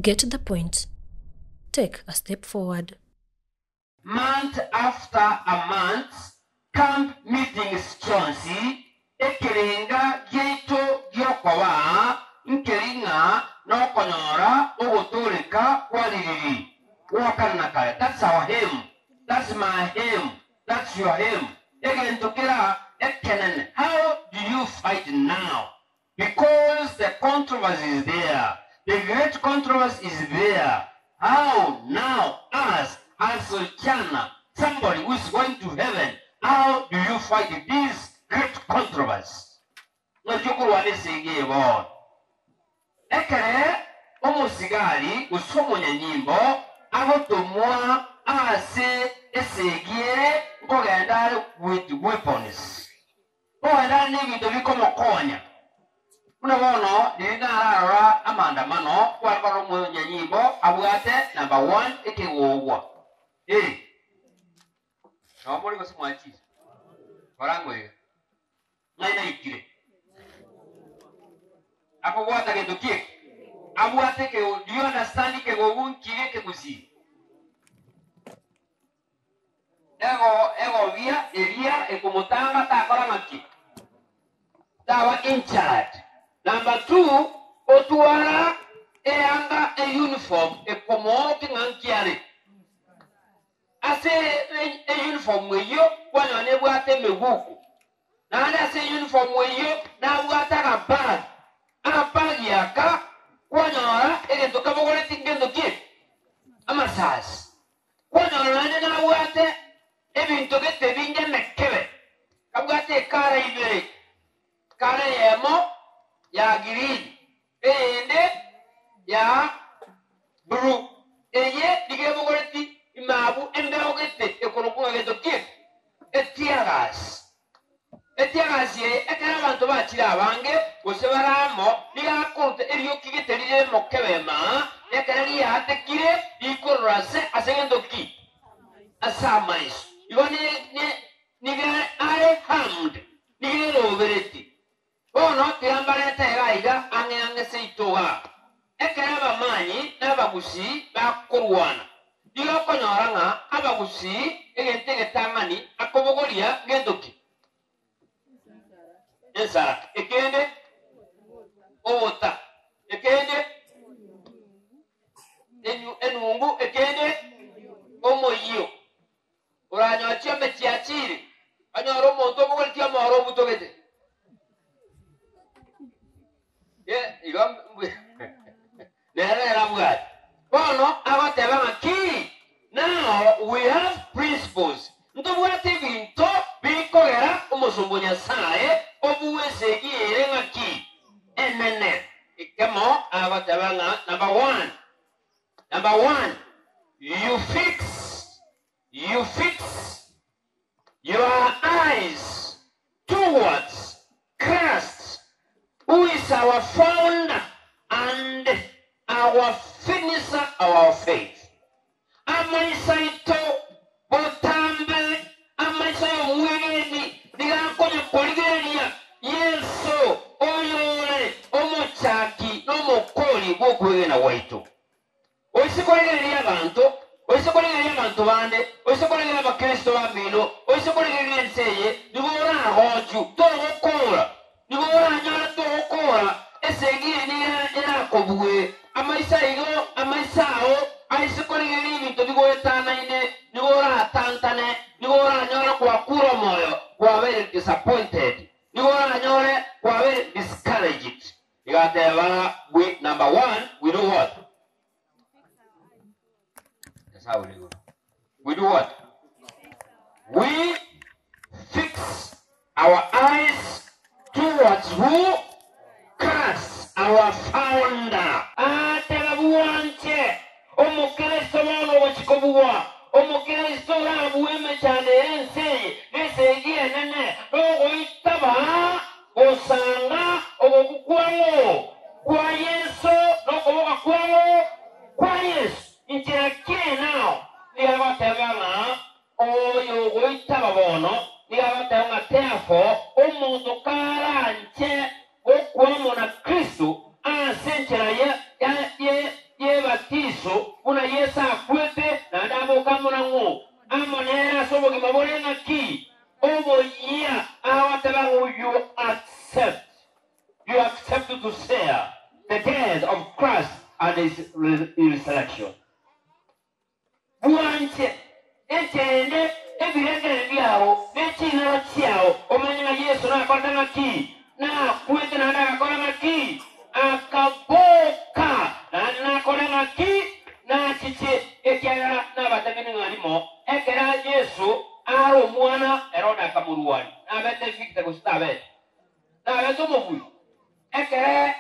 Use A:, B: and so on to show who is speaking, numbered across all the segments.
A: Get the point. Take a step forward.
B: Month after a month, camp meetings chionsi, ekerenga giaito gi'okoba aa nkeri ng'a nokonyora ogotooreka kwa ririri gwa kare na kare. That's our aim, that's my aim, that's your aim. Egento kera ekenene, how do you fight now? Because the controversy is there, the great controversy is there, how now us as Sochana, somebody who is going to heaven, how do you fight this great controversy? Ng'aki okorwana esegi eye bono? Ekere omosigari gose omonyanyimbo agotomwa ase esegi ere nkogenda are with weapons. Ogende are nebinto bikomokonya. Buna bono riria nararora amaandamano, kware korora omonyanyimbo abwate number one ekegogwa. Eh! Nabo more gose mwachire? Kora ng'o iga. Ng'ai naikire? Akobwata gento ki eke? Abwate ekego, do you understand ekegogu nkire ekegusii? Ego egobia eria ekomotanga takora ng'aki? Taba injured. Number two, otwara eanga e uniform ekomoorokia ng'a nki are. Ase e uniform eyio kwanyora nebwate emeguko, naende ase e uniform eyio nabwate agabag, agabag aka kwanyora egento kabogoretie ngento ki? Amasasi. Kwanyora naende nabwate ebinto gete binge emekebe, kabwate ekara ibere, ekara eyemo ya green, eyende ya blue. Eye nigo ebogoreti ime abwo embeo gete ekorokwa ng'a gento ki? Etear gas. Etear gas eye ekero abanto bachire abange, gose bare amo, nigo akoruta erioki gete rire emokebe maa, ekero riaatekire rikorora ase ase gento ki? Ase amaiso. Igo nigo are harmed, nigo erobereti. Bono tiga mbarete iga aiga ang'e ang'e seito igaa. Ekero abamanyi na abagusii bakorwana, nigo okonyora ng'a abagusii egento egetang'ani akobogoria ngento ki? Ensara. Ekende obota. Ekende enungu. Ekende omoyio. Oranyore chiombe chiachiire, onyore omonto obogoretie omoro obutogete. Igo nere nere abwate. Bono agoteba ng'a ki? Now we have principles. Ntobwate ebinto bikogera omosomba o Nyasae obue esegi ere ng'aki? Enene. Ekemo agoteba ng'a number one, Number one, you fix, you fix your eyes towards Christ who is our founder and our finisher of our faith. Amaiso aito botambe, amaiso y'omwegeni nigo akonya korigereria Yeso oyore omochaki na omokori bw'okwegena gwaito. Oise korigereria abanto, oise korigereria abanto bande, oise korigereria abakristo bamino, oise korigereria ense eye, nigo oragochwe, togokora, nigo oranyore togokora esegi eye nigo erakobue. Amaiso aigo, amaiso ao aise korigereria ebinto bigoetanaine, nigo oratantane, nigo oranyore gwakure omoyo, kwabeire disappointed, nigo oranyore kwabeire discouraged. Igateba we number one, we do what? Nyasaye ore igoro. We do what? We fix our eyes towards who? Christ, our founder. Ateba bwanche omokristo bono ogochia kobua, omokristo orabue emechando ere ense eye nesegi enene, nogoitaba gosanga ogokwa kwang'o kwa Yeso nokoboka kwang'o kwa Yeso. Inchera ki enao? Nigo agoteba ng'a oyogoitaba bono nigo agoteba ng'a therefore omonto karanche gokwa amo na Kristo ase enchera expect to share the death of Christ and his resurrection. Bwanche ekeene ebirengererio biao ne ching'ana chiao, omanye ng'a Yeso nakorete ng'aki, nakwete naende agakora ng'aki, akaboka naende nakore ng'aki, nachiche, ekiagera nabatebirie ng'a rimo ekero Yeso are omwana Herode akamorwania, nabete Victor gose tabete. Nabete omobui, ekero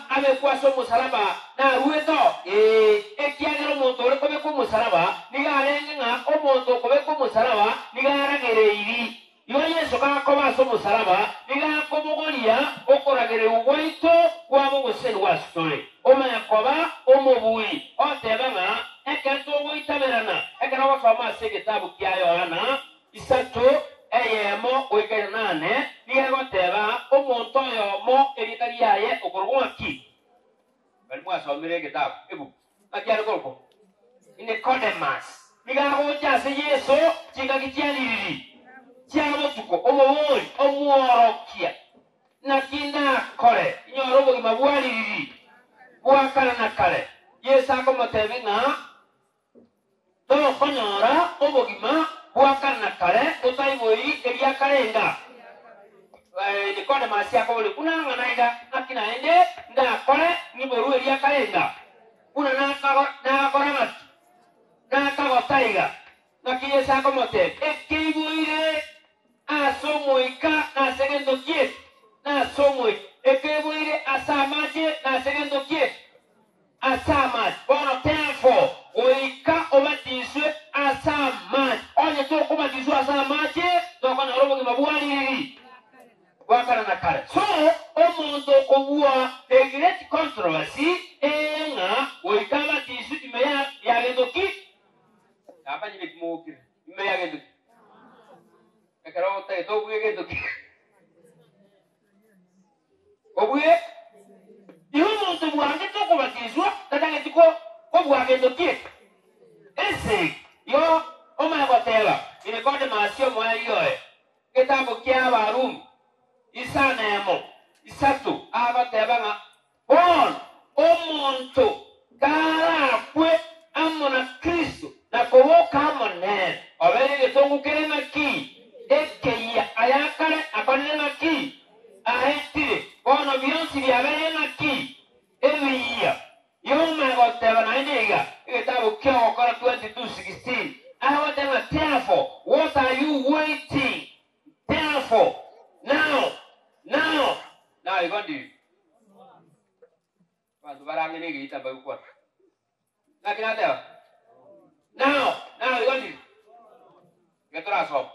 B: abekwa ase omosalaba naruete oo? Ee, ekiagera omonto ore kobekwa omosalaba nigo arenge ng'a omonto okobekwa omosalaba nigo aragereiri. Igo Yeso gakoba ase omosalaba nigo akobogoria okoragererigwa gwaito kwaba ogosesenigwa ase tore. Omanye koba omobui, otebe ng'a ekero togoitaberana, ekero ogosoma ase egetabu kia Yohana Isato, eyemo goika inane, nigo egoteba, Omonto oyomo erieta riaye okorokwa ng'aki? Baria mwasomire egetabu, ebuku, ng'aki are korokwa? Nikodemus. Nigo agocha ase Yeso chingaki chia ririri chia botuko, omobori, Omworokia, naki ndakore inyore obogima bwa ririri bwa kare na kare? Yeso akomotebia ng'a Tokonyora obogima bwa kare na kare totaiboiri eria kare enga. Nikodemasi akoboria, Buna ng'ana iga, naki naende ndakore ngiborwe eria kare enga? Buna nagakora ng'aki? Nakagota iga. Naki Yeso akomotebia, Ekeiboire ase Omoika nase gento ki eke? Nase Omoika. Ekeiboire ase amache nase gento ki eke? Ase amache. Bono therefore, goika obatiswe ase amache. Onye tokobatiswa ase amache, tokonyora obogima bwa ririri bwa kare na kare. So, omonto okobua the great controversy ere ng'a goika abatiswe ime ya ya gento ki? Namanyire ki mogokire. Ime ya gento ki? Ekero otagete obue gento ki? Obue, igo omonto bwangete okobatiswa tatageti kobua gento ki eke. Esegi, igo omanye goteba, Nikodemasi omoerio oye, egetabu kia Abarumi, isano emo, isato, agoteba ng'a bono omonto karakwe amo na Kristo na koboka amo nere, obeire egetongu kere ng'aki? Ekeyia ayakare akorire ng'aki? Aetire, bono bionsi biabeire ng'aki? Ebiyia. Yoma egoteba naende iga, egetabu ki'Ogokora 22:16, agoteba ng'a therefore, what are you waiting therefore, now, now, now igo ndiri. Abanto bare ang'e negeita mbagokwana. Naki nateba? Now, now igo ndiri. Iga torasoma.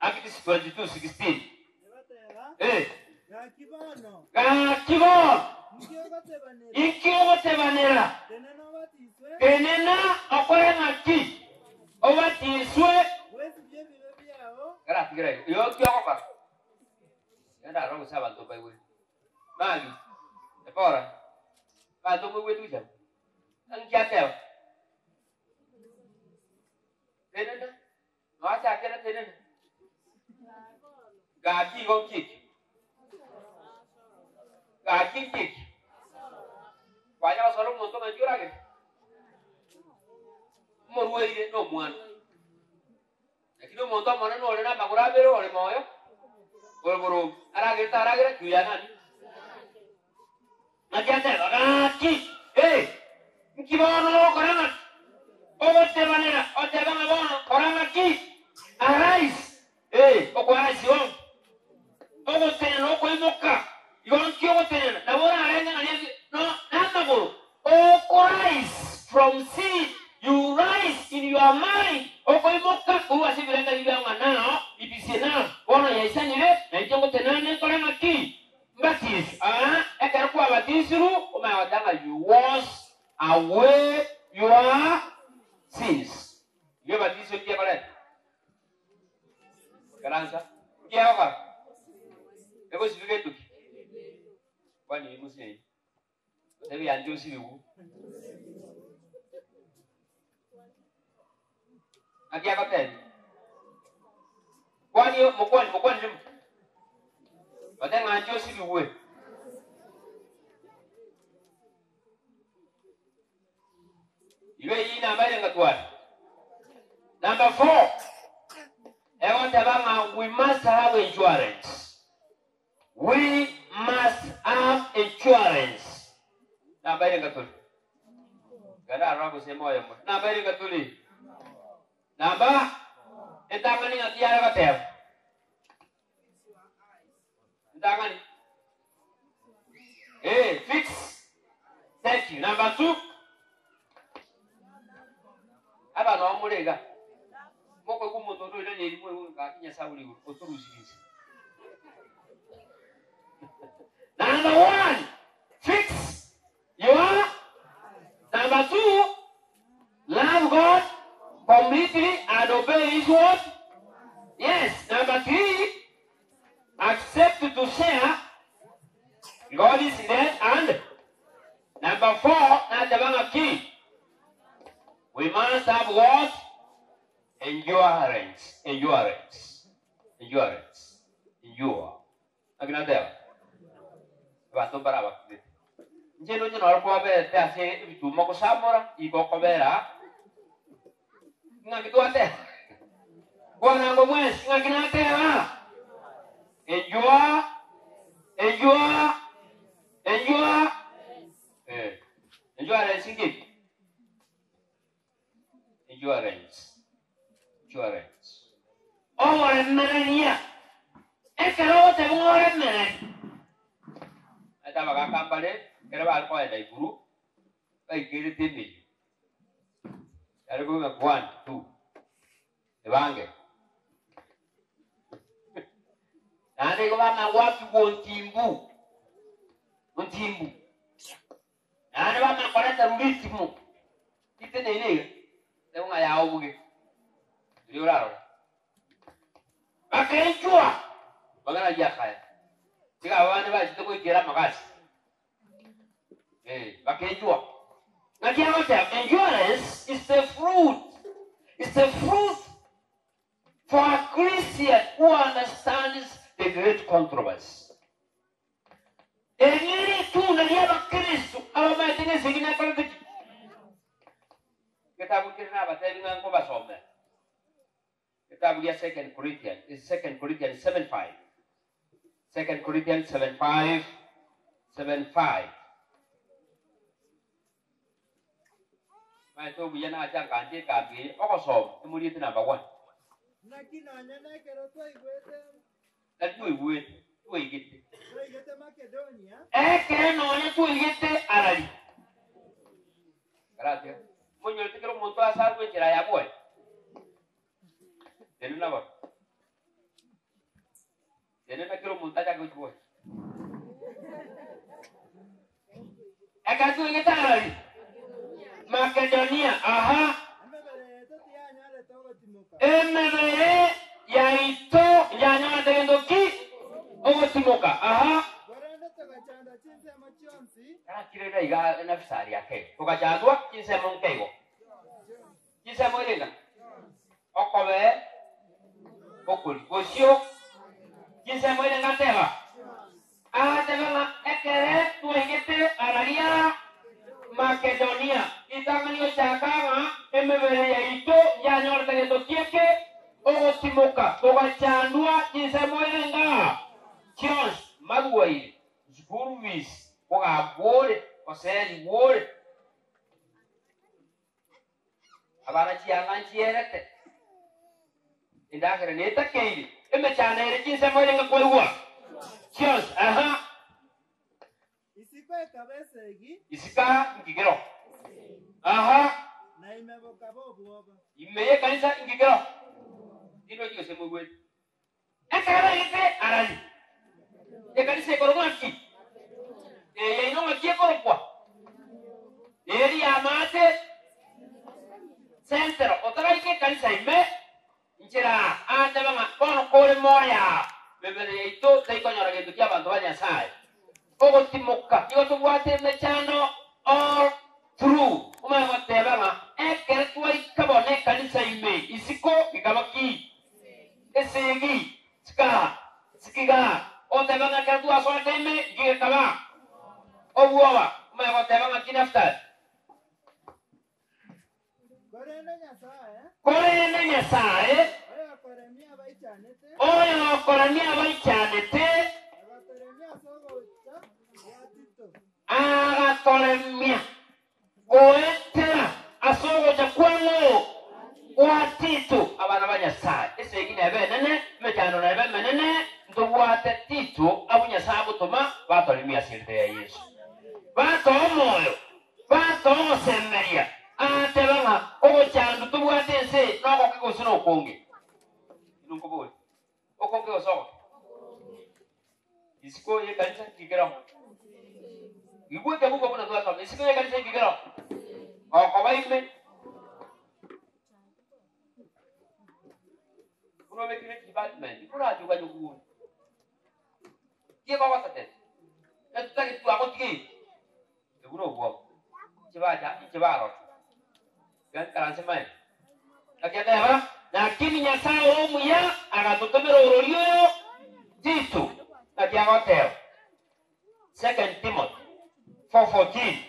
B: Acts 22:16.
C: Ebateba,
B: Eh.
C: Gaki bono,
B: Gaki bono,
C: inki ogotebanera?
B: inki ogotebanera?
C: Tenena obatiswe,
B: Tenena okore ng'aki? Obatiswe.
C: bwesibie ebibe biao,
B: Karatigera igo. Igo ki ogokora? Genda aroro gose abanto mbaigwe. Magi, Debora, abanto moigwete gochia abwo. Naki ateba? Tenena. Noachakera tenena. Gaki igo nki eki? Gaki nki eki? Kwanya gosora omonto ng'a inki oragere? Omorwaire na omwana. Lakini omonto omonene ore na amagoro abere ore moyo, ore boronge, aragere taragere, juu ya nani? Naki ateba, Gaki, ee, nki bono ogokora ng'aki? Ogotebanera, otebe ng'a bono kora ng'aki? Arise, ee, okoarise igo nki? Ogotenena okoimoka, igo nki ogotenena? Nabo orarenge ng'a ne- no namagoro, okorise from sin, you rise in your mind, okoimoka korwa ase ebirengererio biao ng'a now it is enough, bono yaisanire, na inche ngotenena ninkore ng'aki? Mbatiswe. Aa, ekero kwabatisirwe, omanye goteba ng'a you wash away your sins. Igo ebatiso nki ekoreta? Ikaransa. Nki egokora? Egosibia gento ki? Kwani musinyi. Gose ebiancha osibigwe. Naki agotebia? Kwani mokwani mokwanire mo? Gote ng'a anche osibigwe. Namba erenga tore? Genda aroro gose moyo more. Namba erenga tore? Namba entang'ani ng'aki yare goteba? Entang'ani. Eh, fix. Thank you. Number two. Abana omore iga. Mokoigwa omonto onde oira neri mwe gaki Nyasaye ore igoro otorusirie inse. Number one, fix your. Number two, love God completely and obey His word. Yes. Number three, accept to share God's death and number four, nateba ng'aki. We must have what? Endurance. Endurance. Endurance. Endure. Naki nateba? Abanto mbare abakirete. Inche nonye noro kwaberete ase ebituma gosamora, igo okobera ng'aki twateba? Kwanango mwensi ng'aki nateba? Endure, endure, endure. Eh, endurance ng'eki? Endurance, endurance. Oboremereria, ekero ogoteba ng'a oremereri, ase abagaka mbare ekero bare kogenda iguru, baikerete emeyio, yare kobima one, two, ebange. Naende igo bamanya goakigwa ontimbu, ontimbu. Naende bamanya koreta ritimo, riteneine iga, teba ng'a yaye obuge, riria orarore. Bakenchwa, amang'ana ayio akaya. Tiga abande bachete goikera amagasi. Eh, bakenchwa. Naki agoteba, endurance is the fruit, is the fruit for a Christian who understands the great controversy. Eri neritunda ri'Abakristo abamaete ng'a esegi nekorete ki? Egetabu nkere nabatebi ng'a nkobasomera. Egetabu gia Second Corinthians, is Second Corinthians 7:5. Second Corinthians 7:5, 7:5. Maete obuya nacha nkancha ekambi eye, ogosoma emoriete number one.
C: Naki nonya nekero twaigwete
B: Nari twaigwete, twaigete.
C: twaigete Makedonia,
B: Ekero nonya twaigete arari. Galatia. Monyorete kera omonto ase arwe enchera ya bwoye. Tenena bono. Tenena kera omonto achake gochia bwoye. Ekero twaigete arari. Makedonia, aha.
C: emebere yaito tiyanyarete ogotimoka,
B: Emebere yaito yanyorete gento ki? Ogotimoka, aha.
C: korende togachanda chinsemo chionsi,
B: Nakire iga nafisari ake. Togachandwa chinsemo nkeigo. Chinsemo irenga. Okobe okori gosio chinsemo irenga teba. Agateba ng'a ekere twaigete araria Makedonia, ritang'ani gochaka ng'a emebere yaito yanyorete gento kieke ogotimoka, togachandwa chinsemo irenga chionsi marwaire, school fees, kogambwa ore, goserigwa ore. Abana chianga nchierete, endagera netakeire, emechando ere chinsemo erenge koigwa chionsi, aha.
C: isiko ekaba esegi,
B: Isika nkigero, aha.
C: na ime bokaba obwoba.
B: Ime y'ekanisa nkigero, tindwa chigose moigwete. Ekero baigete arari, ekanisa ekorokwa ng'aki? Eye yaino ng'aki ekorokwa? Eri y'amache Central, otaraika ekanisa ime, nchera aateba ng'a bono kore moyo, mebere yaito taikonyora gento kia abanto ba Nyasaye. Ogotimoka nigo tobwate emechando all through. Omanye goteba ng'a ekero twaika bono ekanisa ime, isiko gekaba ki? Esegi, sika, sikiga. Oteba ng'a ekero twasoete ime, nki gekaba? Obwoba. Omanye goteba ng'a ki Naftali?
C: Korende Nyasae,
B: Korende Nyasae,
C: oyokoremia abaichanete,
B: oyokoremia abaichanete,
C: agatoremia ase ogocha gwa Tito.
B: agatoremia. ase erieta ria Yeso. Batoa omoyo, batoa ogosemeria, agateba ng'a ogochandwa tobwate ense eye nogoke gose nokonge. Inwe nkoborie, okonge gose ogoke? Isiko y'ekanisa nki keroo? Igwa ekebugo buna twasoma, isiko y'ekanisa nki keroo? Okoba ime. Buna obekire department, korache okanyokura. Ki ekogotetera? Na totagete twagotigeire. Ebu nobwoba. Chibacha inche barora. Iga nkaranse maene. Naki ateba, Lakini Nyasae ore omuya agatotomera orori oyo Tito. Naki agoteba. Second Timothy 4:14.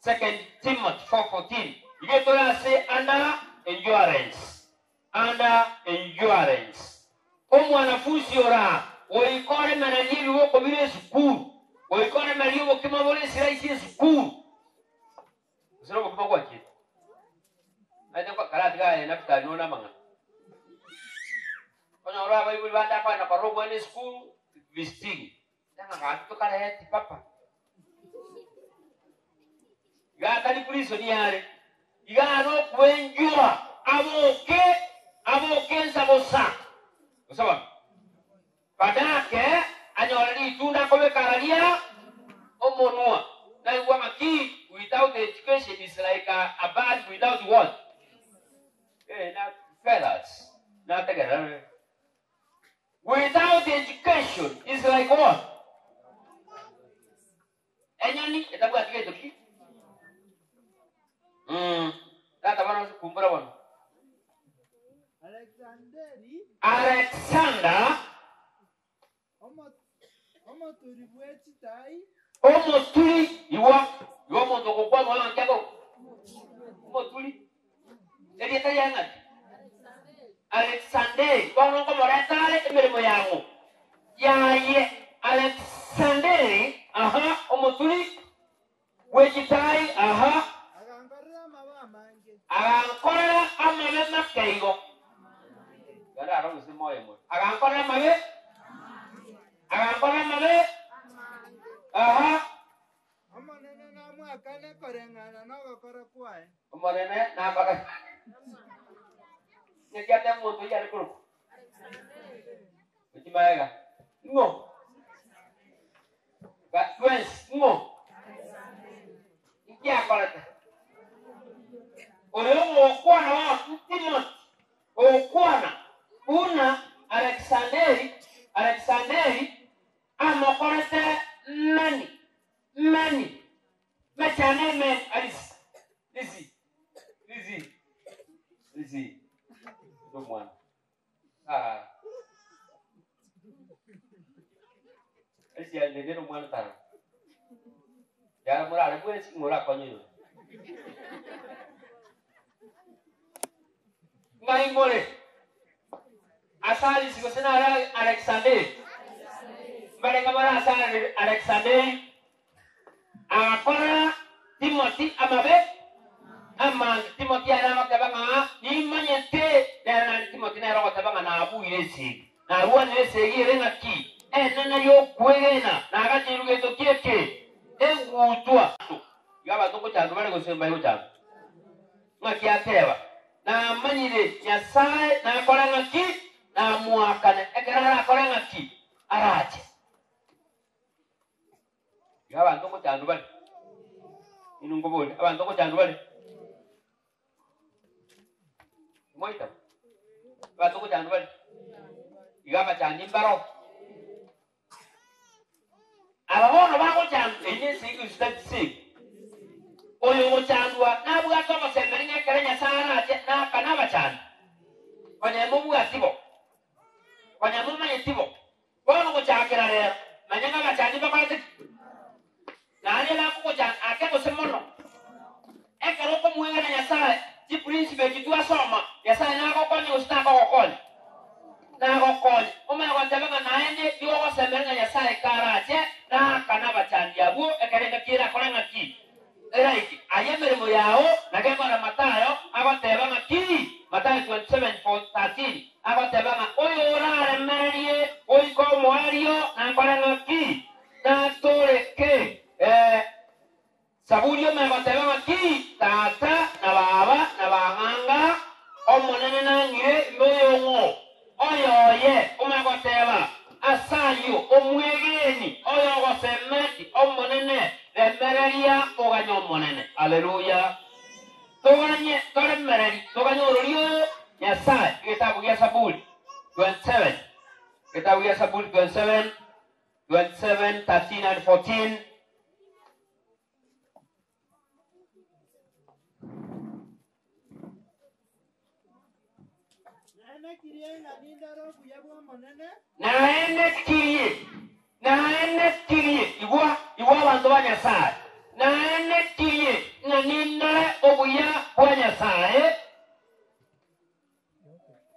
B: Second Timothy 4:14. Iga etore ase under endurance. Under endurance. Omwanafunsi ora goika oremererie ebiboko bire esukuru, goika oremererie obokima bore esiraisi esukuru. Gose nobokima gwachiete. Naende karatiga aye Nafutali nore namang'ana. Onyore abaibori bande akogenda korora omwana esukuru visiting. Tanga gaki tokareti papa. Iga atari prison yare. Iga are okwenjwa aboke aboke ensa bosa. Gose bono. Badake anyore ritunda akobeka araria omonwa. Naigwa ng'aki without education is like a, a bird without what? Eh, na feathers. Nategerera. Without education is like what? Enyoni etabwati gento ki? Mm. Tata bono kumbura bono.
C: Alexanderi
B: Alexander
C: omo- omoturi bwe chitai
B: omoturi iwa iwa omonto ogokwana oyo nki akorokwa omoturi erieta ria ng'aki Alexanderi bono nkomoreta are emeremo yang'o yaye Alexanderi aha omoturi bwe chitai aha
C: agankorera amabe amange
B: agankorera amabe make igo Genda aro gose moyo moyo agankorera amabe agankorera amabe aha
C: omonene namwakane koreng'ana nogokora kwaye
B: omonene nakora nyekiate omonto oyio are korokwa ochimaega ng'o twensi ng'o nkiakorete oyo ogokwana bono Timothy ogokwana buna Alexanderi Alexanderi amokorete many many machane men Alice Lizzy Lizzy Lizzy ndo mwana ah Alice yalende no mwana tara yara murare bwesi ngora konyo ngai more asali sikosena Alexander mbarenga bara asali Alexander agakora Timothy amabe amange Timothy aragoteba ng'a nimanyete nere nari Timothy nere ogoteba ng'a nabuire esegi narwanire esegi ere ng'aki enene yokwegena nagachiru gento kieke egutwa iga abanto ngochandwa bare gose mbai gochandwa ng'aki ateba namanyire Nyasaye nakora ng'aki namwakane ekero arakore ng'aki arache iga abanto ngochandwa bare inwe nkoboria abanto ngochandwa bare moita abanto ngochandwa bare iga abachandi mbaro aba bono bagochandwa eyi nesegi gose oyo gochandwa nabwate ogosemeri ng'ekere Nyasaye arache nakana abachandi onye mobwati bo onye momanyeti bo bono gochakera rero manya ng'abachandi bakorete ki naria bakogochanda ake gose mono ekero okomwegena Nyasaye chiprinciple echi twasoma Nyasaye nagokonya gose takogokonya nagokonya omanye goteba ng'a naende nigo ogosemera ng'a Nyasaye karache nakana abachandi abwo ekere ng'aki erakore ng'aki eraiki aye emeremo yao nagekora Matayo agoteba ng'aki Matayo 27:13 agoteba ng'a oyo oraremererie goika omoerio nakore ng'aki natoreke. Omonene, remereria oganye Omonene. Haleluya! Toganye, toremereri, toganye ororio Nyasae. Egetabu gia Saburi 27, egetabu gia Saburi 27, 27, 13 and 14.
C: Naenekirie ng'a nindore obuya bw'Omonene.
B: Naenekirie, naenekirie, igwa, igwa abanto ba Nyasae, naenekirie ng'a nindore obuya bwa Nyasae.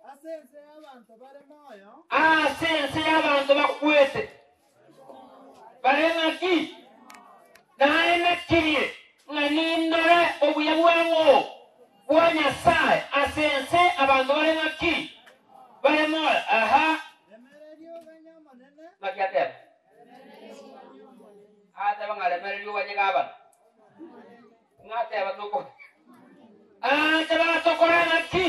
C: Ase ense y'abanto bare moyo.
B: Ase ense y'abanto bakwete bare ng'aki? Naenekirie ng'a nindore obuya bwang'o bwa Nyasae ase ense abanto bare ng'aki? Bare moyo. Aha.
C: Remereria oganye Omonene.
B: Ng'aki ateba? Ateba ng'a remereria oganye gabana. Ng'a ateba toko. Ateba tokore ng'aki?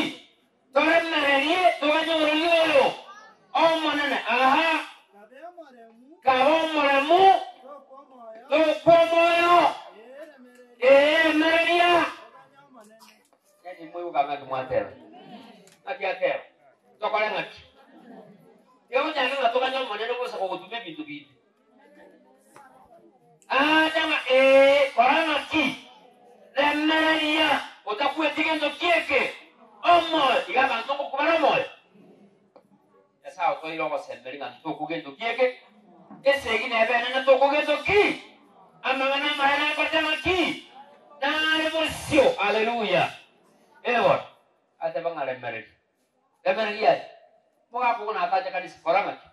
B: Toremererie toganye orori oyo Omonene. Aha.
C: Kabe omoremu.
B: Kabe omoremu.
C: Tokwa omoyo.
B: Tokwa omoyo.
C: Ee, remereria.
B: Ee, remereria.
C: Oganye Omonene.
B: Yaani moigoka ng'aki mwateba. Ng'aki ateba. Tokore ng'aki? Tiga gochaka ng'a toganye Omonene bosa kogotuma ebinto binde. Acha ng'a ee, kora ng'aki? Remereria, otakweti gento kieke, omoyo. Iga abanto ngokobara omoyo. Nyasae otoire ogosemeria ng'a ntokwa gento kieke, esegi nebe enene tokwa gento ki? Amang'ana amaya nakorete ng'aki? Nare bosio. Haleluya! Ee bono, ateba ng'a remereria. Remereria aye, mogaka ogo natache kanisa, kora ng'aki?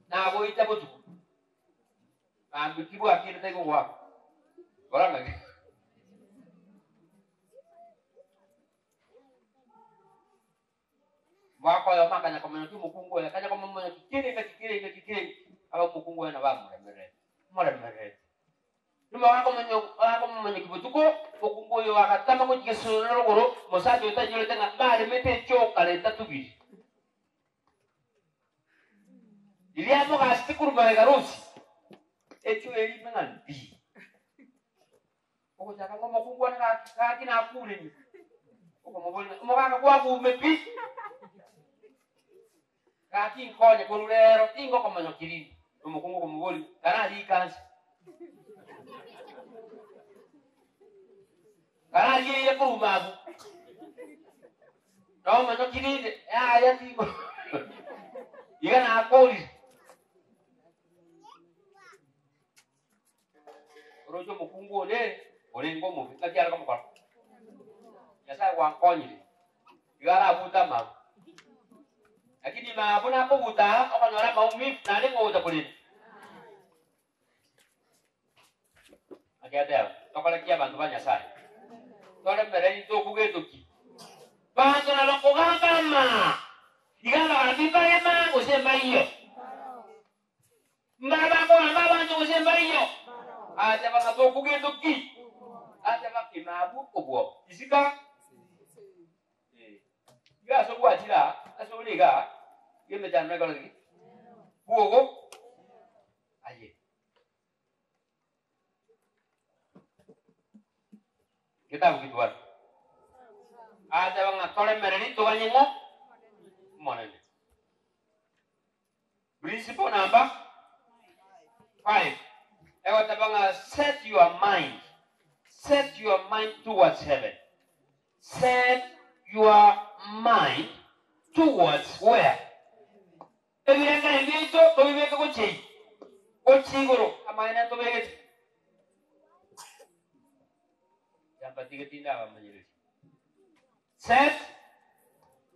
B: Nagoita botuko, mambia ki bwakire taigo goaka, kora ng'aki? Omogaka oyomo akanya komonyokia omokungu oye, akanya komomonyokia kera engaki, kera engaki, kera engaki, aba omokungu oye nabo amoremererete, amoremererete. Nyuma bakomonyokia botuko, omokungu oyo agatama gochia gesunte rogoro, omosacha oyo tanyorete ng'a mbaremete echokara etatubiri. Riria amogasete korwa magega rosi, echoo eria ime ng'a mbi. Ogochaka ng'a omokungu one gaki gaki nakure ime, okomoboria ng'a omogaka kwagume pi? Gaki nkonye korwa rero tingokomonyokia rinde. Omokungu okomoboria, Karariike anse? Kararieire korwa abwo? Nomonyoki rinde? Yaya tingo iga nakorire. Oroche omokungu one orenge omobe, ng'aki are komokora? Nyasae gwankonyire, iga arabute amaru. Lakini ime abwo nakobuta aa, okonyora amaumivu, naende ngocha korenda. Naki ateba, Tokore ki abanto ba Nyasae? Toremereri ntokugento ki? Banto nabakogamba amaa, iga abagambi mbare amaa gose mbaiyo? Mbare bakogamba abanto gose mbaiyo? Ateba ng'a tokugento ki? Ateba ime abwo obwoba. Isika. Iga ase ogwachire aa, ase ore igaa, iga emechando nekorete ki? Bwogo aye. Getabu gitware. Ateba ng'a toremereri toganye ng'o? Omonene. Principle number 5 egoteba ng'a set your mind, set your mind towards heaven. Set your mind towards where? Ebirengererio biaito tobibeke gochia ime, gochia igoro, amaene ntobegete. Yambatige tindabamanyereri. Set,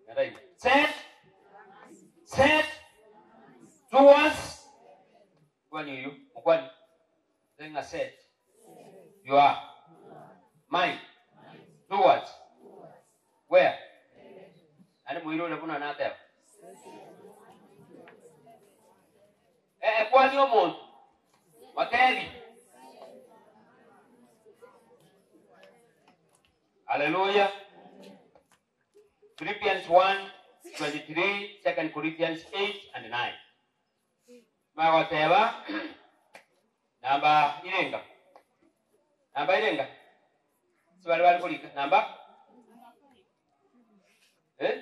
B: naraigwa. Set, set towards, kwani oyio, mokwani, tari ng'a set your mind towards where? Naende moirore buna nateba. Ee, kwania omonto, motebi. Haleluya. Philippians 1:23, 2 Corinthians 8 and 9. Magoteba na Namba irenga. Namba irenga. Sibari bari korika. Namba? Eh?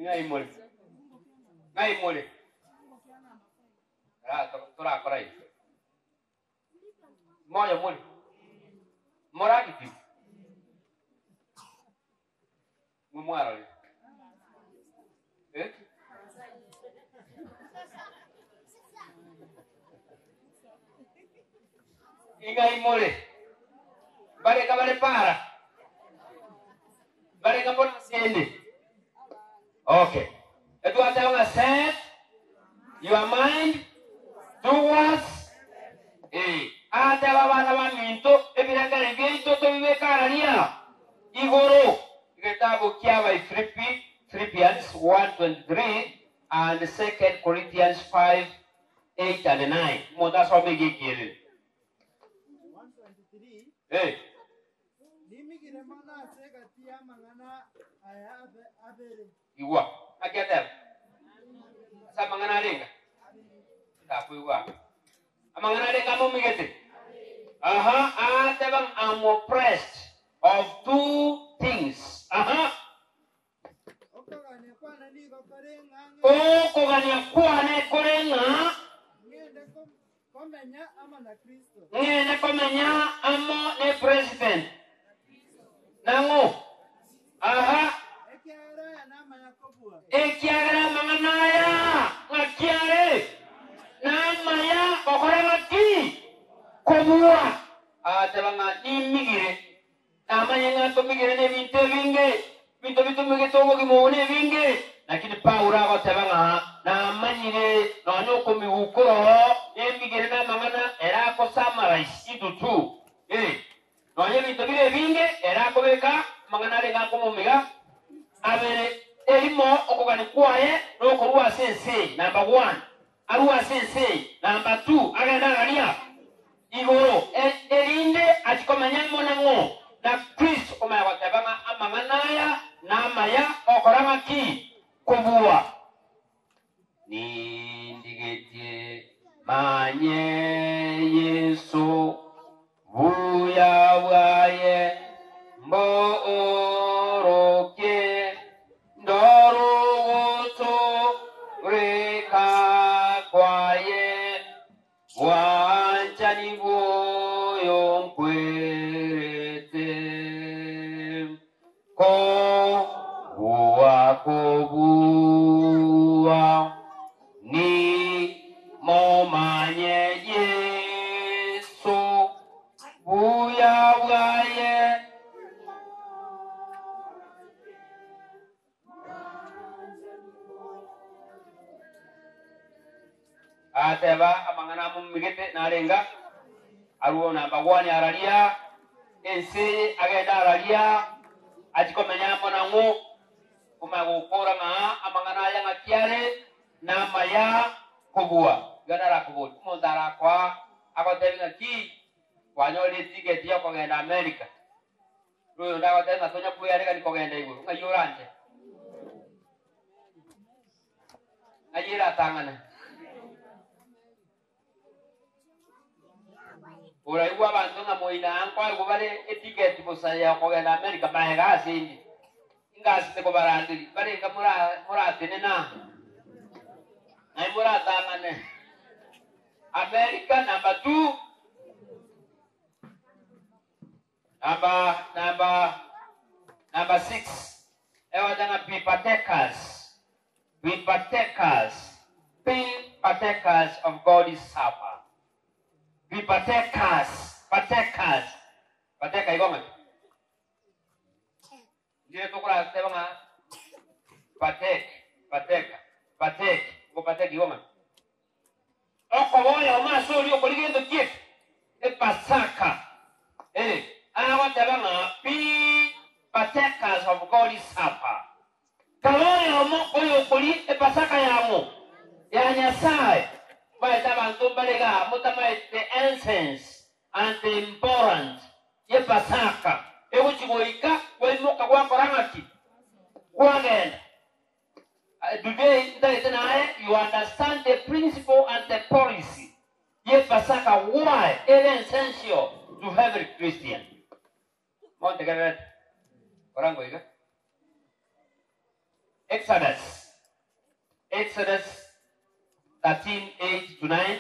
B: Ng'ai more? Ng'ai more? Ra- Torakora igo. Moyo more? Moragiti? Mwe mwarore? Eh? Ing'ai more? Bareka bare para? Bareka mbora asende? Okay. Etwateba ng'a set your mind towards eh ateba abana baminto ebirengere biaito tobibeke araria igoro egetabu kia Abaifilipi Philippians 1:23 and 2 Corinthians 5 8 and 9 omonto asome egekielele
C: 1:23
B: eh
C: Nimigire mono ase egati y'amang'ana aya abere.
B: Igwa. Naki ateba? Ase amang'ana arenga? Takoigwa. Amang'ana arenga amomigete? Aha, ateba ng'a I'm oppressed of two things. Aha.
C: Okogania kwane nigo kore ng'a ng'ende
B: Okogania kwane kore ng'a
C: ng'ende komenya amo na Kristo.
B: Ng'ende komenya amo ne president. Nang'o? Aha.
C: Ekiagera aya namaya kobua.
B: Ekiagera amang'ana aya ng'aki are namaya gokora ng'aki? Kobua. Agateba ng'a nimigire. Namanye ng'a tomigire nebinto ebinge, ebinto bitomigete obogima obo nebinge. Lakini Paulo agoteba ng'a namanyire nonya okomigwa koroo nemigire namang'ana ere akosummarize into two. Eh, nonya ebinto bire ebinge ere akobeka amang'ana arenge akomomiga abere. Erimo okogania kwaye nokorua ase ense eye, number one, arue ase ense eye, number two, agende agaria igoro, erinde achie komenya amo nang'o na Kristo, omanye goteba ng'a amang'ana aya namaya okora ng'aki? Kobua. Nindigetie manye Yeso, buya bwaye mboorokie, ndore ogotooreka kwaye, bwanchani bw'oyo nkwerete. Kobua kobua nimomanye Yeso, buya bwaye. Ateba amang'ana amomigete narenga arwo namba one araria ense eye agende araria achie komenya amo nang'o omanye gokora ng'a amang'ana aya ng'aki are namaya kobua. Iga narakoborie omonto arakoa agotebie ng'aki kwanyorire etiketi ya okogenda America. Oyonde agotebie ng'a tonya kwearegania kogenda igoro ng'ai oranche. Ng'ai eratang'ane. Oraigwe abanto ng'a moina aa nkoegwa bare etiketi bosa ya okogenda America magega ase inde. Ingasete kobaranderia barenge moratenene aa. Ng'ai moratang'ane. America number two. Number, number, number 6 egocha ng'a be partakers, be partakers, be partakers of God's supper. Be partakers, partakers. Partake igo ng'aki? Ndire tokorateba ng'a partake, partake, partake, igo partake igo ng'aki? Okoba oyomo ase oria okori gento ki'eke, Epasaka. Ee, agoteba ng'a be partakers of God's supper. Kaba oyomo oyokori Epasaka yang'o? Ya Nyasae. Mbaete abanto mbare igaa motamaete the ends essence and the importance y'Epasaka egochia goika kwaimoka gwakora ng'aki? Kwagenda. Today ntagete naye you understand the principle and the policy y'Epasaka why ere essential to every Christian. Montegererete? Kora ngoiga. Exodus. Exodus 13, 8 to 9.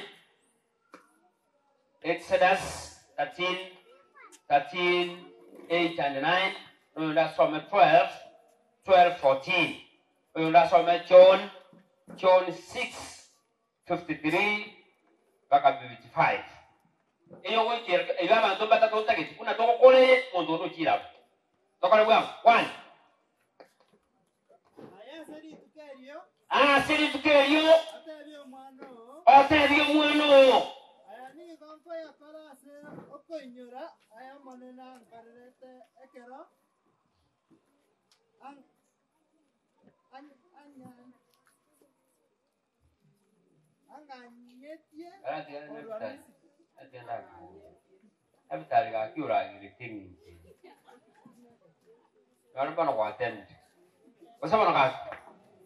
B: Exodus 13, 13, 8 and 9. Oyonde asome 12, 12, 14. Oyonde asome John, John 6, 53 mpaka 55. Eyogoikera iga abanto mbatato ntagete buna togokora eye monto onde ochire abwo. Tokore bwango. One.
C: Aye ase rituko erio.
B: Ase rituko erio.
C: Otebie omwana oo.
B: Otebie omwana oo.
C: Aya nigo nkoyakora ase okoinyora aya Omonene ankorerete ekero ang'anyetie korwa Misiri.
B: Abitari gaki oragirete eng'encho eye. Nonye bono gwatemire. Gose bono gaki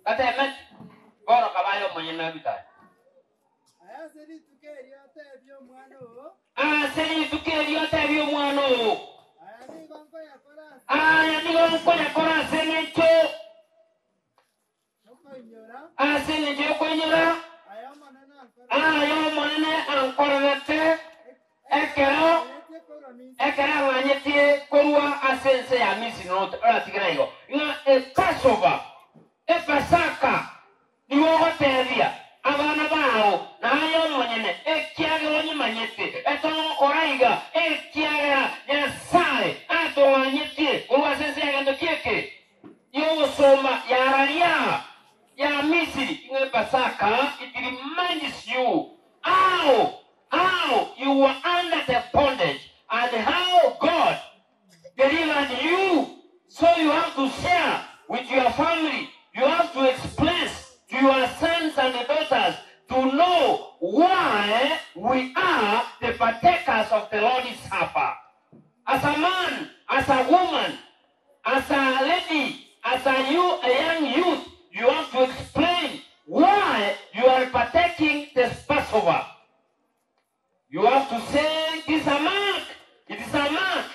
B: gatemeti, bono kabaye omonyene abitari.
C: Aye ase rituko erio otebie omwana oo.
B: Ase rituko erio otebie omwana oo.
C: Aya nigo nkoyakora ase.
B: Aya nigo nkoyakora ase eng'encho.
C: Okoinyora.
B: Ase engencho y'okoinyora.
C: Aya Omonene ankorerete.
B: Aya Omonene ankorerete ekero ekero ang'anyetie korwa ase ense ya Misiri noratigere igo, ng'a Epasova, Epasaka, nigo ogotebia abana bao, na aye omonyene, ekiagera onyimanyete, etogokora iga, ekiagera Nyasae atong'anyetie korwa ase ense ya gento ki'eke. Y'ogosoma yararia ya Misiri ng'a Epasaka, it reminds you how how you were under the bondage and how God delivered you so you have to share with your family, you have to express to your sons and daughters to know why we are the partakers of the Lord's Supper. As a man, as a woman, As a lady, as a you a young youth, you have to explain why you are partaking this Passover. You have to say it is a mark, it is a mark,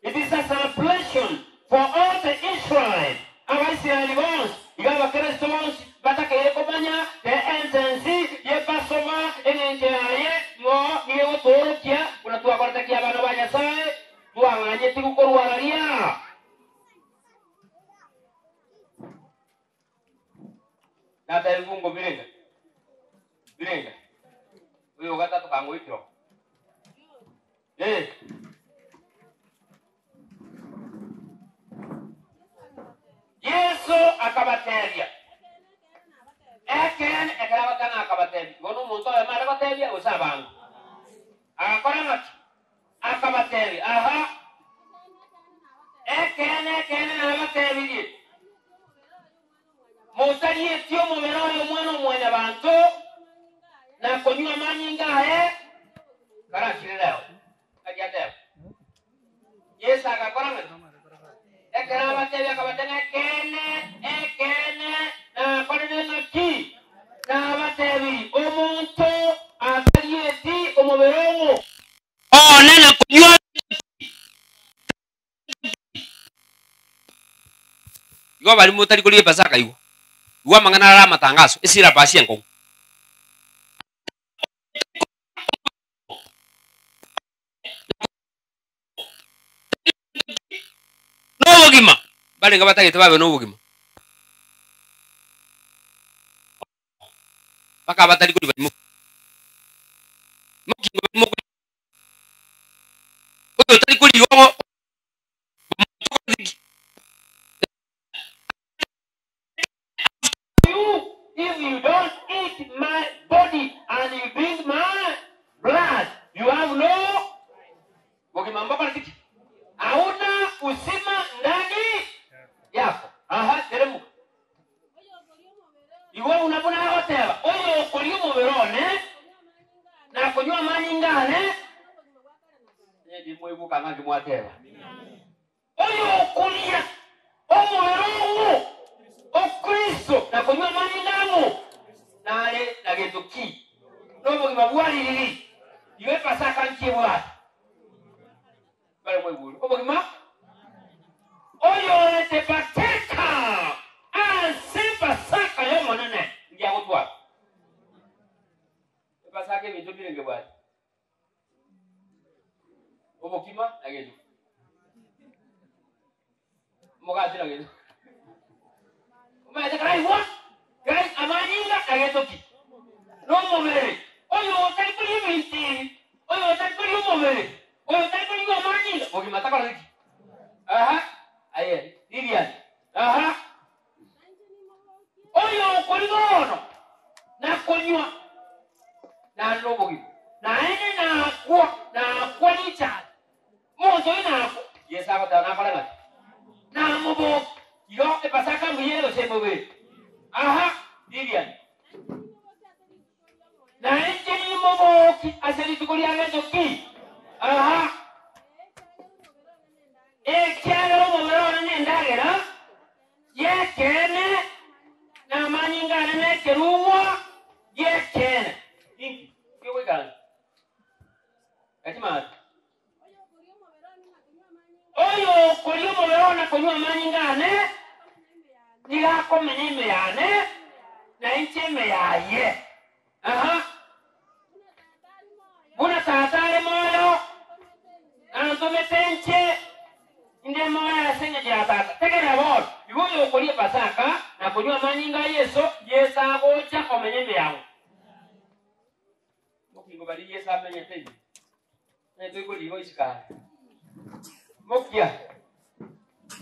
B: it is a celebration for all the Israel. Abaisraeli bonsi, iga abakeresito bonsi batakeire komanya the essence ye Passover, eng'encho yaye ng'o nigo egotoorokia buna twakorete ki abana ba Nyasaye, Twang'anyetigwe korwa raria. Natebigwe ngo birenga, birenga. Oyo ogatato kangoikire oo. Eh. Yeso akabatebia, Ekeene, ekero agotang'a akabatebia, igo nomonto oyomo are gotebia, gose abange. Agakora ng'aki? Akabatebia, Aha, ekeene, ekeene nabatebirie, motarieti omobere oyo Omwana-o-mwanyabanto, na konywa amanyinga aye, karachire reo. Naki ateba? Yeso agakora ng'aki? Ekero abatebia akabatebia, Ekeene, ekeene, nakorire ng'aki? Nabatebirie, omonto atarieti omobere omo one na konywa Igo baria motari koria Epasaka igwa, igwa amang'ana arare amatangaso, esirabasi enkong'u. Nobogima, mbarenge batagete babe nobogima, mpaka abatari koria baimoke. Imoki ngo baimoke. Oyo otari koria igo You, if you don't eat my body and you drink my blood, you have no bogima mbokora ki? Hauna uzima ndani yako. Aha, teremuka. Igo buna buna agoteba, oyo okoria omobere one na konywa amanyinga ane, Onye ndimoigwa ng'aki mwateba. Oyokoria omobere ong'o o Kristo na konywa amanyinga ang'o, nare na gento ki? Nobogima bwa ririri. Igo Epasaka nkiebwate. Bare mwaigure obogima oyorete Pasaka ase Pasaka y'Omonene ngiagotwara. Epasaka ebinto mbirenge bwate. Obokima na gento. Omogati na gento. Omanyete karaigwa kai amanyinga na gento ki? Nomobere. Oyo otari koria ebinto ebi, oyo otari koria omobere, oyo otari koria amanyinga, bogima takora ki? Aha, aye, Lilian. Aha. Oyo okoria bono na konywa nare nobogima, naende nakwa, nakwa richani. Omonto oyo nakwa. Yeso agoteba nakore ng'aki? Namobokie. Igo Epasaka mbuya ere gose emobere? Aha, Lilian. Nainche nimobokie ase rituko ria gento ki? Aha. Ekiagera omobere one nendagera y'ekeene, na amanyinga ane nekerugwa gi'ekeene. Inki kegoikaransa? Gachia maate. Oyokoria omobere one na konywa amanyinga ane, nigo akomenya ime yane, na inche ime yaye. Aha. Buna Tata are moyo, nantomete inche inde moyo ase engencho ya Tata. Tegerera bono, igo oyokoria Epasaka na konywa amanyinga a Yeso, Yeso agocha komenya ime yago. Mokingo baria Yeso amenyete ime, onye toikoria igo isiko are. Mokia,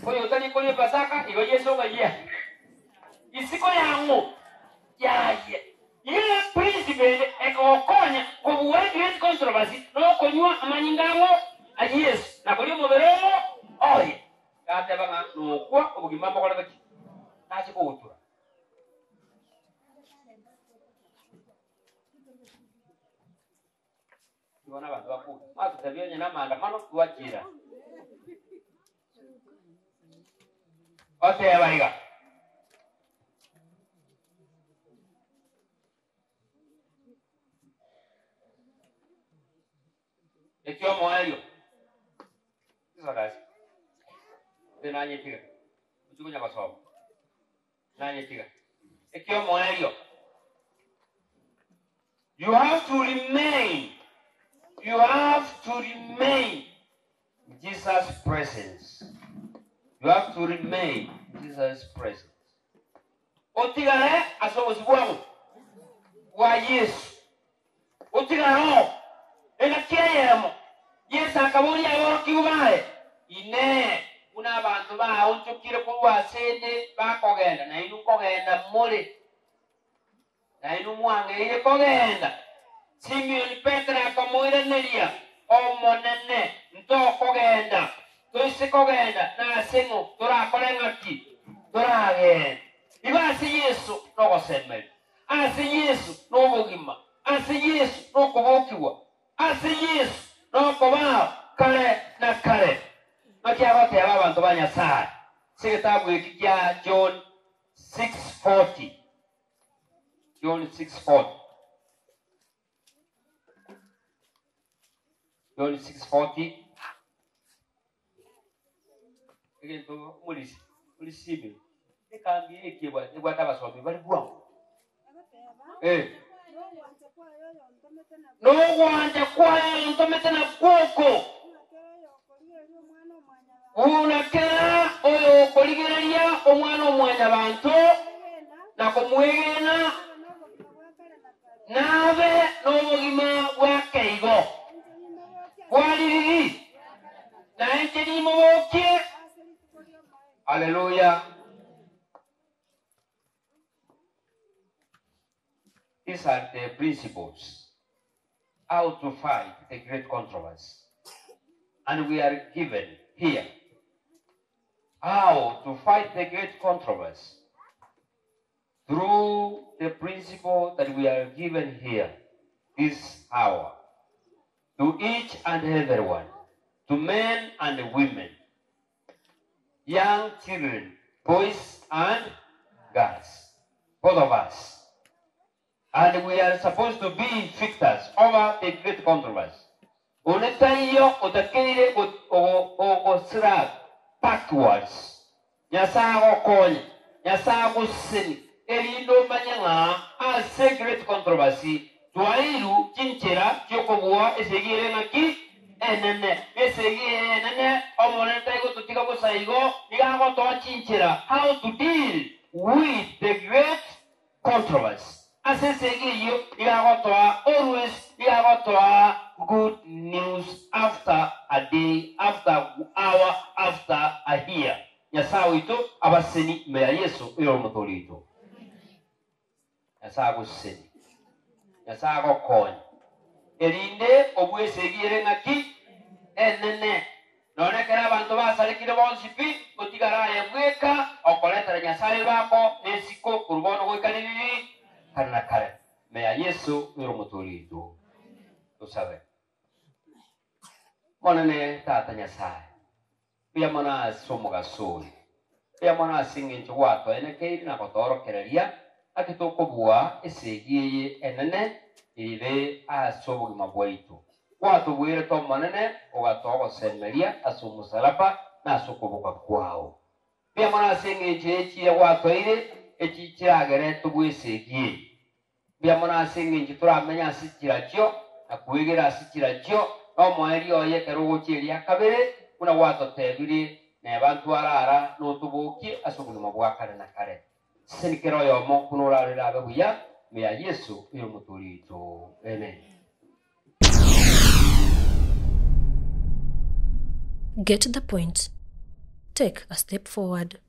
B: oyotari koria Epasaka, igo Yeso ng'ai Isiko yang'o? Yaye. Iga principle ende ekogokonya kobua great controversy nokonywa amanyinga ang'o a Yeso na koria omobere omo oye. Gateba ng'a nokwa obogima mbokorete ki? Nache kogotura. Igo nabanto bakure. Mwatotebia onye namaandamano twachira. Oteba iga. Ekiomoerio. Chisodasi. Nanyetiga. Ochia konya gosoma. Nanyetiga. Ekiomoerio. You have to remain. You have to remain in Jesus' presence. You have to remain in Jesus' presence. Otigare ase obosio bwang'o bwa Yesu. Otigare oo. Engaki eyemo, Yeso akaboria aborokigwa baye, Inee! Buna abanto baonchokire korwa ase 'nde bakogenda, nainwe nkogenda more? Nainwe mwang'eire kogenda? Simioni Petero akamoiraneria, Omonene, ntokogenda, toise kogenda, nase ng'o torakore ng'aki? Toragende. Igo ase Yeso nogosemeria, ase Yeso nobogima, ase Yeso nokobokigwa, ase Yeso nokobao kare na kare. Naki agoteba abanto ba Nyasae ase egetabu eki kia John 6:40. John 6:40. John 6:40. Egento omorisi orisiime ekambi eke ebwate ebwate abasomi bari bwango. Eh. Nogwancha kwaye oyontomete nakwo oko. Buna kera oyokorigereria Omwana-o-mwanyabanto na komwegena, nabe nobogima bwa keigo bwa ririri, na inche nimobokie. Haleluya! These are the principles how to fight the great controversy. And we are given here how to fight the great controversy through the principle that we are given here this hour to each and everyone. to men and women, young children, boys and girls, both of us. And we are supposed to be victors over the great controversy. Onde taiyo otakeire ogosira backwards. Nyasae agokonye, Nyasae agosesenie, erinde omanye ng'a ase great controversy twairu chinchera chi'okobua esegi ere ng'aki? Enene. Esegi eye enene, Omonene taigototiga bosa igo, nigo agotoa chinchera how to deal with the great Controversy. Ase esegi eyio nigo agotoa always nigo agotoa good news after a day after hour after a year. Nyasae oito abaseseni ime ya Yeso oyore omotoori oito. Nyasae agosesenie. Nyasae agokonye. Erinde obue esegi ere ng'aki? Enene. Nonya ekero abanto basarekire bonsi pi, otigare aye bweka, okoretera Nyasae ebako na esiko korwa bono goika ririri kare na kare. Ime ya Yeso oyore Omotoori oito. Tosabe. Omonene Tata Nyasae, mbuya mono ase omogaso oyo. Mbuya mono ase engencho gwatoenekeire na gotoorokereria naki tokobua esegi eye enene ere ase obogima bwaito. Gwatobuerete Omonene, ogatoa ogosemeria ase omosalaba na ase okoboka kwao. Mbuya mono ase engencho y'echiira gwatoeire, echi chiragere tobue esegi eye. Mbuya mono ase engencho toramenye ase chirachio na kwegera ase chirachio, na omoerio oye ekero ogochia eria kabere, buna gwatotebirie, neba ntwarara notobokie ase obogima bwa kare na kare. Seseni kera oyomo buna orarere abe buya, ime ya Yeso oyore Omotoori oito. Amen.
A: Get the point. Take a step forward.